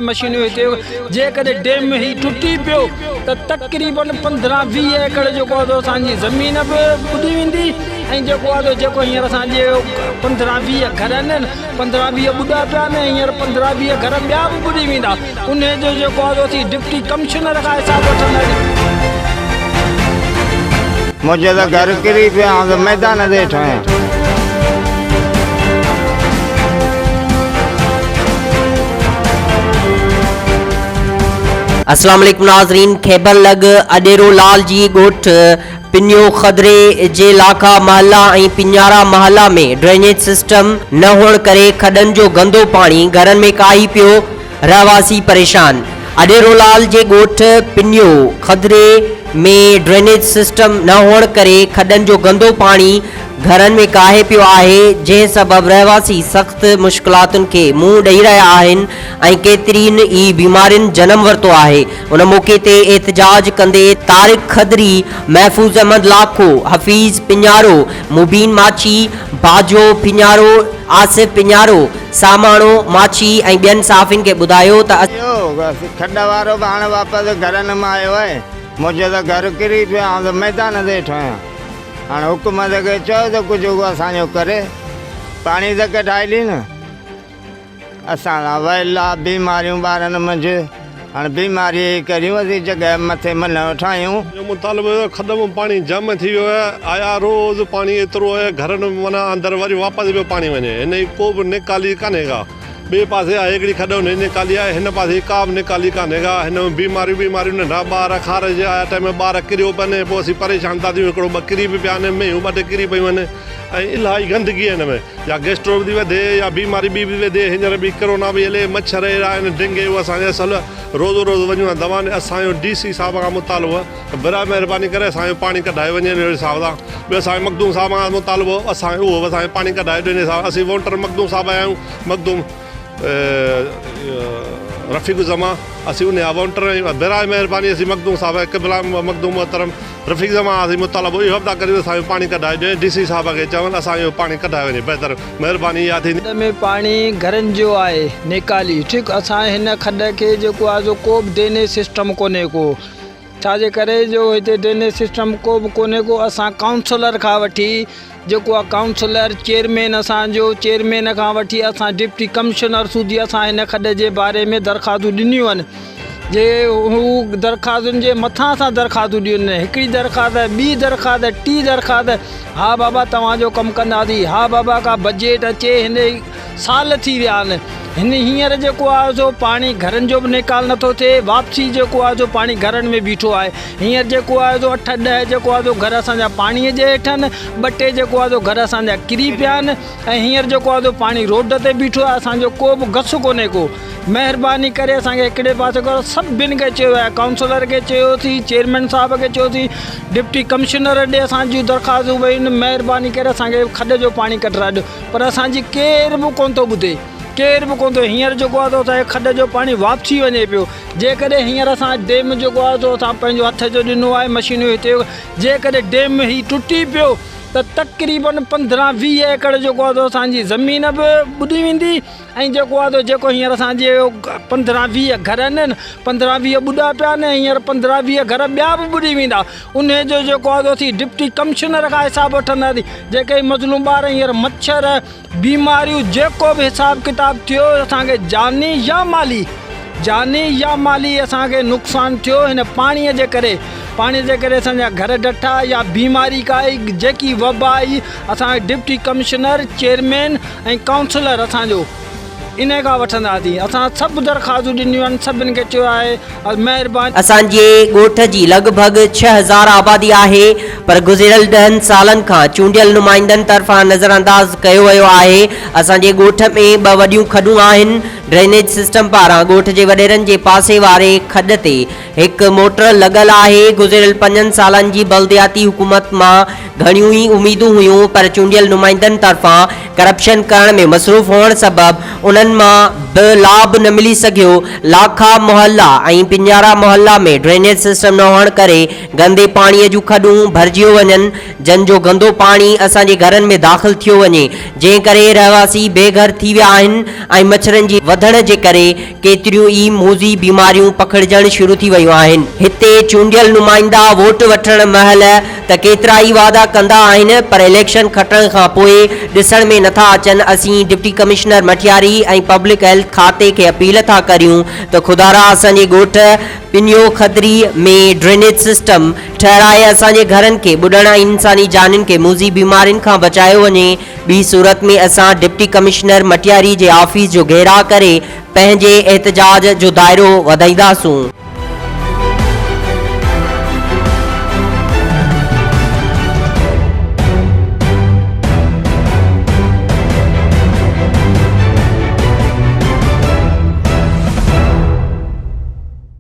آهي مشينون هتي جيڪڏهن ڊيم هي ٽٽي پيو ته تقريبن 15 20 ايڪڙ جيڪو آهي اسان جي زمين به ٻڏي ويندي ۽ جيڪو آهي جيڪو هينئر اسان جي 15 20 گهر آهن 15 20 ٻڏا پيا آهن هينئر 15 20 گهر ٻيا به ٻڏي ويندا انهي جو جيڪو آهي اسين ڊپٽي ڪمشنر کان حساب وٺنداسين. منهنجو ته گهر ڪري پيو آئون ته ميدان تي هيٺ آهيان. اسلام عليڪم ناظرين خيبر لڳ اڏيرو لال جي ڳوٺ پنيو خدري جي لاکا محلا ۽ پڃارا محلا ۾ ڊرينيج سسٽم نه هئڻ ڪري کڏن جو گندو پاڻي گهرن ۾ ڪاهي پيو رهواسي پريشان، اڏيرولال جي ڳوٺ پنيو خدري ۾ ڊرينيج سسٽم نه هئڻ ڪري کڏن جو گندو پاڻي گهرن ۾ ڪاهي پيو آهي، جنهن سبب رهواسي سخت مشڪلاتن کي منهن ڏئي رهيا آهن ۽ ڪيترين ئي بيمارين جنم ورتو آهي، ان موقعي تي احتجاج ڪندي طارق خدري، محفوظ احمد لاکو، حفيظ پڃارو، مبين ماڇي، باجو پڃارو، آصف پڃارو، ساماڻو ماڇي ۽ ٻين صحافين کي ٻڌايو ته. اهو کڏ وارو به هاڻ واپس گهرن مان آيو آهي. منهنجو ته گهر ڪري پيو آئون ته ميدان تي هيٺ آهيان. هاڻ حڪومت کي چئو ته ڪجهه اهو اسان جو ڪري. پاڻي ته ڪڍائي ڏي نه. اسان سان ويلا بيماريون ٻارن منجهه. هاڻ بيماريء جي ڪريون اسين جڳهه مٿي منهن ٺاهيون. جو مطالبو هيو کڏ مان پاڻي جمع ٿي ويو آهي آيا روز پاڻي ايترو آهي گهرن ۾ معنيٰ اندر وري واپس پيو پاڻي وڃي هن جي ڪو به نيڪالي ڪانهي ڪا ٻئي پاسي آهي هڪڙي کڏ ان جي نيڪالي آهي هن پاسي ڪا به نيڪالي ڪانهي ڪا هن ۾ بيماريون بيماريون ننڍا ٻار خارش جي آيا ٽائيم ۾ ٻار ڪريو پون پوء اسين پريشان ٿا ٿيون هڪڙو ٻه ڪري به پيا آهن مينهون ٻه ٽي ڪري پيون آهن ۽ الاهي گندگي آهي هن ۾ يا گيسٽرو به ٿي وڌي يا بيماري ٻي به وڌي هينئر به ڪرونا به هلي مڇر اهڙا آهن ڊينگي اهو اسان جي اصل روز روز وڃون ٿا دوا اسان جو ڊي سي صاحب کان مطالبو آهي ته براء مهرباني ڪري اسان جو پاڻي ڪڍايو وڃي ان حساب سان ٻيو اسان جو مخدوم صاحب کان مطالبو اسان جو اهو به اسان جو پاڻي ڪڍايو ڏني صاحب اسين ووٽر مخدوم صاحب جا آهيون مخدوم رفيق الزمان اسين ان جا ووٽر آهيون براء مهرباني اسين مخدوم صاحب قبلا مخدوم محترم رفيق زمان اسين مطالبو اهو به ٿا ڪريون ته اسان جو پاڻي ڪڍائي ڏين ڊي سي صاحب کي چون اسان جو پاڻي ڪڍايو وڃي بهتر مهرباني اها ٿيندي. کڏ ۾ پاڻي گهرن جو آهي نيڪالي ٺيڪ اسان هن کڏ کي جيڪو آهي سو ڪو به ڊرينيج سسٽم ڪونهي ڪو ڇا جي ڪري جو هتي ڊرينيج سسٽم ڪو به ڪونهي ڪو اسان ڪائونسلر کان وٺي جيڪو آهي ڪائونسلر چيئرمين اسان جو چيئرمين کان وٺي اسان ڊپٽي ڪمشنر سوڌي اسان هن کڏ جي باري ۾ درخواستون ڏنيون آهن جي هو درخواستن جي مٿان اسان درخواستون ڏنيون آهن هڪڙي درخواست ٻي درخواست ٽي درخواست ها بابا توهان جو ڪم ڪنداسين ها بابا ڪا بجيٽ اچي هن سال ٿي ويا آهن هن هينئر جيڪو آهي سو پاڻي گهرن جو به نيڪال نٿو ٿئي واپسي جيڪو آهي سو پاڻي گهرن ۾ بيٺو آهي هينئر جيڪو آهي سو اٺ ڏهه جيڪو آهي سو گهر اسان جا پاڻي جي هيٺ آهن ٻه ٽي جيڪو آهي سو گهر اسان جا ڪري پيا آهن ۽ هينئر جيڪو آهي سو پاڻي روڊ تي بيٺو آهي اسان جو ڪو به گس ڪونهي ڪو مهرباني ڪري اسان کي هڪڙي پاسي ڪرو سڀن کي چيو آهي ڪائونسلر کي چيوسين چيئرمين صاحب کي چيوسين ڊپٽي ڪمشنر ڏي اسان جون درخواستون ويون آهن مهرباني ڪري اسان کي کڏ جو پاڻي ڪڍرائي ڏيو پر اسان جي ڪير به ڪونه ٿو ٻڌي ڪير به ڪونه ٿو هينئر جيڪو آهي سو اسان جي کڏ جو پاڻي واپسي وڃي پيو جيڪڏهن هينئر اسان ڊيم جيڪو آهي سو اسان پنهنجو هٿ جو ڏنو آهي مشينون هتي جيڪڏهن ڊيم هي ٽٽي پيو ته تقريبن 15 20 ايڪڙ جيڪو آهي سو اسان جي زمين به ٻڏي ويندي ۽ جيڪو آهي سو جيڪو هينئر اسان جي 15 20 گهر آهن 15 20 ٻڏا پيا آهن هينئر 15 20 گهر ٻيا به ٻڏي ويندا انهي جو جيڪو آهي سو اسين ڊپٽي ڪمشنر کان حساب وٺنداسين جيڪي مظلوم ٻار هينئر مڇر بيماريون جيڪو به حساب ڪتاب ٿيو اسان کي جاني يا مالي جاني يا مالي اسان کي نقصان ٿيو هن پاڻي جي ڪري پاڻي جي ڪري اسان جا گهر ڊٺا يا بيماري ڪا آئي جيڪي وبا آئي اسان کي ڊپٽي ڪمشنر چيئرمين ۽ ڪائونسلر اسان جو انهي کان وٺنداسين اسان سڀ درخواستون ڏنيون آهن سڀن کي چيو آهي مهرباني. اسان جي ڳوٺ جي لڳ ڀڳ 6000 آبادي آهي پر گذريل ڏهن سالن کان چونڊيل نمائندن طرفان نظرانداز ڪيو ويو آهي اسان جي ڳوٺ ۾ ٻه وڏيون کڏون آهن ڊرينيج سسٽم پاران ڳوٺ جي وڏيرن جي پاسي واري کڏ تي هڪ موٽر لڳل آهي گذريل پنجن سالن جي بلدياتي حڪومت مان گهڻيون ئي اميدون هيون پر چونڊيل نمائندن طرفان ڪرپشن ڪرڻ ۾ مصروف هئڻ سبب انهن مان به لاڀ نه ملي سگهيو، لاکا محلا ۽ پنجارا محلا ۾ ڊرينيج سسٽم نه هئڻ ڪري گندي پاڻي جون کڏون ڀرجيو وڃن، جن جو گندو پاڻي اسان جي گهرن ۾ داخل ٿيو وڃي، جنهن ڪري رهواسي بي گهر ٿي ويا آهن ۽ مڇرن جي وڌڻ جي ڪري ڪيتريون ئي موذي بيماريون پکڙجڻ شروع ٿي ويون آهن. هتي چونڊيل نمائندا ووٽ وٺڻ مهل ته ڪيترائي وعدا ڪندا آهن پر اليڪشن کٽڻ کان پوء ڏسڻ ۾ نٿا اچن، اسين deputy commissioner Matiari ۽ public health کاتي کي اپيل ٿا ڪريون ته خدارا اسان جي ڳوٺ پنيو خدري ۾ ڊرينيج سسٽم ٺهرائي اسان جي گهرن کي ٻڏڻ ۽ انساني جانين کي موذي بيمارين کان بچايو وڃي، ٻي صورت ۾ اسان ڊپٽي ڪمشنر مٽياري جي آفيس جو گهيراء ڪري پنهنجي احتجاج جو دائرو وڌائينداسون.